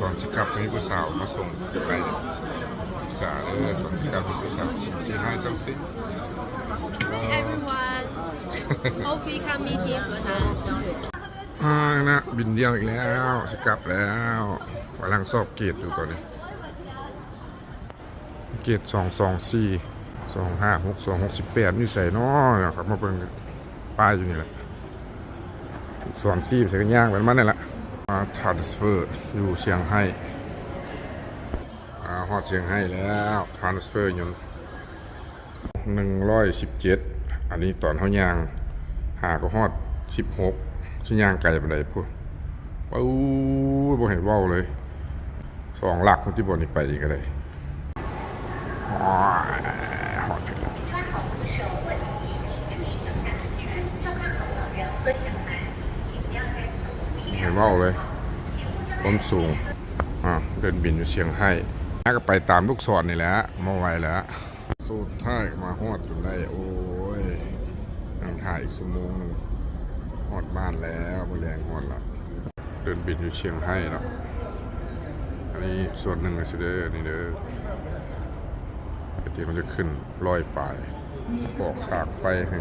ຕອນຊິກັບມີຜູ້ສາວມາສົ່ງໄປ ສາວເອີ ຕອນຊິກັບມີຜູ້ສາວສົ່ງ Say hi something. Hi everyone. Hope we can meet him soon. ອ່າ ນະ ບິນດຽວອີກແລ້ວ ຊິກັບແລ້ວ ກຳລັງສອບເກດຢູ່ຕອນນີ້. ເກດສອງສອງສີ່ ສອງຫ້າຫົກ ສອງຫົກສິບແປດ ຢູ່ໃສນໍ? ເນາະ ກັບມາເບິ່ງປ້າຍຢູ່ນີ້ແຫຼະ ສອນຊີ້ໃສ່ກັນ ຍ່າງໄປນຳມັນນີ້ແຫຼະ. ມາ transfer ຢູ່ຊຽງໄຮ້ ອ່າ ຮອດຊຽງໄຮ້ແລ້ວ transfer ຍົນ ໜຶ່ງຮ້ອຍສິບເຈັດ ອັນນີ້ຕອນເຮົາຍ່າງຫາກໍຮອດສິບຫົກ ຊິຍ່າງໄກປານໃດພຸ້ນ. ໂອ້ຍ ບໍ່ໃຫ້ເວົ້າເລີຍ ສອງຫຼັກພຸ້ນຕິ ບໍ່ນີ້ໄປນີ້ກໍໄດ້. ໂອ້ຍ ຮອດແລ້ວ ບໍ່ໃຫ້ເວົ້າເລີຍ ຄວາມສູງ. ອ່າ ເດີ່ນບິນຢູ່ຊຽງໄຮ້ ຫາກໍໄປຕາມລູກສອນນີ້ແຫຼະ ບໍ່ໄຫວແລ້ວ. ສຸດທ້າຍກໍມາຮອດຈົນໄດ້ ໂອ້ຍ ນັ່ງຖ້າອີກຊົ່ວໂມງໜຶ່ງ ຮອດບ້ານແລ້ວ ມື້ແລງຮອດລະ. ເດີ່ນບິນຢູ່ຊຽງໄຮ້ເນາະ ອັນນີ້ສ່ວນໜຶ່ງຊິເດີ ນີ້ເດີ ໄປທີ່ມັນຈະຂຶ້ນຮ້ອຍປາຍ ອອກສາກໄຟໃຫ້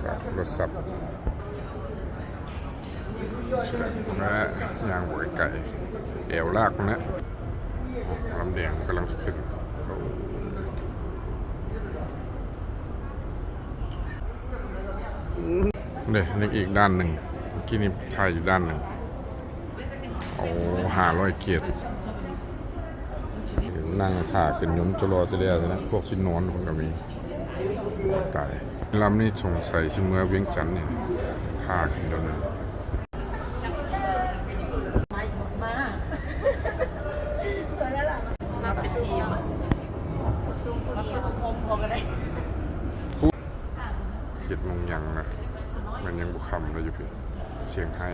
ສາກໂທລະສັບ. ແລະ ຍ່າງບໍ່ໄກ ແອວລາກພຸ້ນແຫຼະ. ອໍ ລຳແດງກຳລັງຊິຂຶ້ນ ໂອ້ ເດ້ ນີ້ອີກດ້ານໜຶ່ງ ເມື່ອກີ້ນີ້ຖ່າຍຢູ່ດ້ານໜຶ່ງ. ໂອ້ ຫ້າຮ້ອຍເກດ ນັ່ງຖ້າຂຶ້ນຍົນຈະລໍຈະແລ່ວຊັ້ນນະ ພວກຊິນອນພຸ້ນກໍມີ. ໂອ້ ຕາຍ ລຳນີ້ສົງໄສຊິເມືອວຽງຈັນນີ້ ຖ້າຂຶ້ນຍົນ. ມາ ມາເປັນທີມ ມາຊຸມໂຮມພໍກໍໄດ້. ເຈັດໂມງຫຍັງນະ ມັນຍັງບໍ່ຄ່ຳເລີຍຢູ່ພີ້ ຊຽງໄຮ້.